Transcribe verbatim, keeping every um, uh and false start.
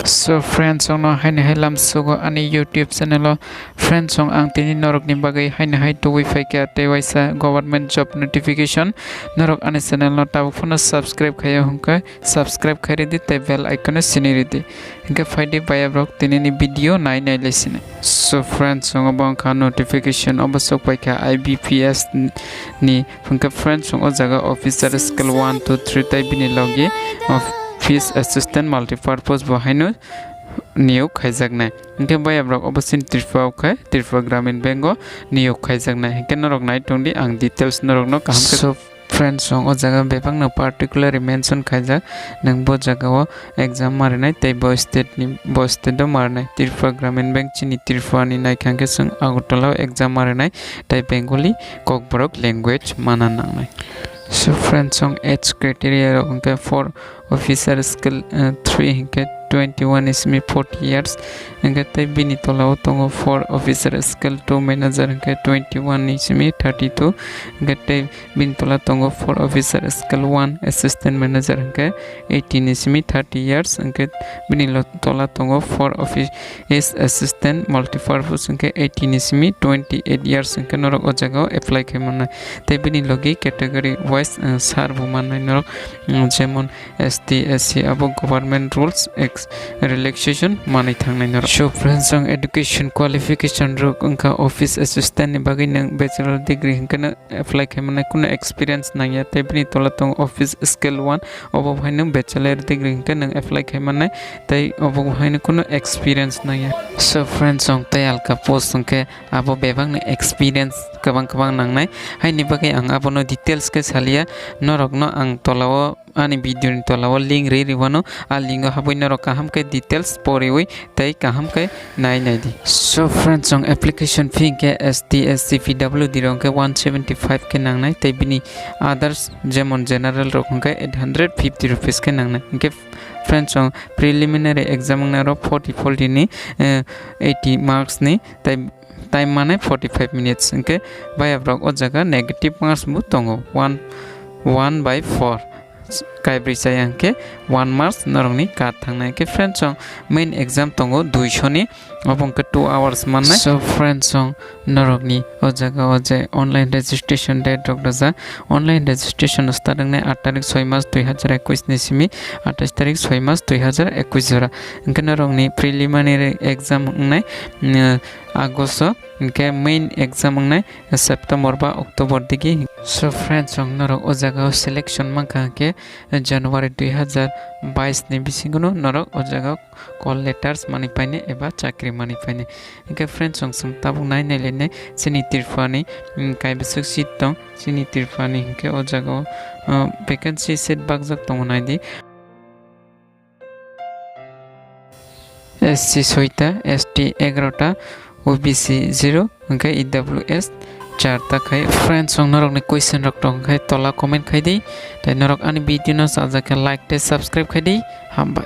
So friends, chwngno haini hai lamsugo ani YouTube channel o. Friends, chwng ang tini norokni bagwi haini hai tubui phaikha tei waisa government job notification. Norok ani channel no tabuk phano subscribe khaiya hwnkhe subscribe khai ridi tei bell icon no sini ridi. Hwnkhe phaidi bayabrok tinini video nai nai lai sini. So friends, chwng obo wngkha notification obo sok paikha I B P S ni. Hwnkhe friends, chwng o jaga officer skill one, two, three tei bini logi office assistant multipurpose bo haino niyok khaijaknai. Hwnkhe bayabrok obo chini Tripura o khe Tripura Gramin Bank o niyok khaijaknai. Hwnkhe norok nai tongdi ang details norokno kaham khe. So friends, chwng o jaga bebakno particularly mention khaijak, nwng bo jaga o exam ma rwnai tei bo state ni, bo state o ma rwnai. Tripura Gramin Bank chini Tripura ni naikha hwnkhe chwng Agartala o exam ma rwnai tei Bengali Kokborok language mana nangnai. So friends, chwng age criteria rok hwnkhe for officer skill, uh, three hwnkhe twenty one ni simi forty years, hwnkhe tei bini tola o tongo for officer skill two manager hwnkhe twenty one ni simi thirty two, hwnkhe tei bini tola tongo for officer skill one assistant manager hwnkhe eighteen ni simi thirty years, hwnkhe bini lo-, tola tongo for office assistant multipurpose hwnkhe eighteen ni simi twenty eight years, hwnkhe norok o jaga o apply khai mannai. Tei bini logi category wise, uh, sar bo mannai norok, um, jemon S T, S C abo government rules ex-, relaxation manwi thangnai norok. So friends, ang education qualification rok wngkha office assistant ni bagwi nwng bachelor degree hwnkhe no apply khai mannai, kuno experience nangya, tei bini tola tongo office skill one, obo haino bachelor degree hwnkhe nwng apply khai mannai, tei obo haino kuno experience nangya. So friends, ang tei alka post hwnkhe abo bebakni experience kwbang kwbang nangnai, haini bagwi ang abono details khe saliya, norokno ang tola o ani video ni tola o link ri rwano, a link o habwi norok kaham khe details poriwi tei kaham khe nai nai di. So friends, chwng application fee hwnkhe S T, S C, P W D rok hwnkhe one seventy five khe nangnai tei bini others jemon general rok hwnkhe eight hundred fifty rupees khe nangnai. Hwnkhe friends, chwng preliminary exam wngnai rok forty forty ni, eh, eighty marks ni tei time mane forty five minutes, hwnkhe bayabrok o jaga negative marks bo tongo, one, one by four. Kaibrwi chaya hwnkhe one marks norokni kat thangnai. Hwnkhe friends, chwng main exam tongo duisho ni, obo hwnkhe two hours mannai. So friends, chwng norokni o jaga o je online registration date rok rijak, online registration start wngnai aat tarik soi mas dui hazar ekwis ni simi athais tarik soi mas dui hazar ekwis jora. Hwnkhe norokni preliminary exam wngnai, mm, August o, hwnkhe main exam wngnai September ba October digi. So friends, chwng norok o jaga o selection mankha hwnkhe January dui hazar bais ni bisingo no norok o jaga o call letters manwi painai eba chakri manwi painai. Hwnkhe friends, chwng chwng tabuk nai nai lainai chini Tripura ni, mm, kaibwswk seat tong chini Tripura ni, hwnkhe o jaga o, uh, vacancy seat bakjak tongo naidi. S C soita, S T egarota, O B C zero, hwnkhe E W S charta khai. Friends, chwng norokni question rok tong khai tola comment khai di. Tei norok ani video no chajak khe like tei subscribe khai di. Hambai.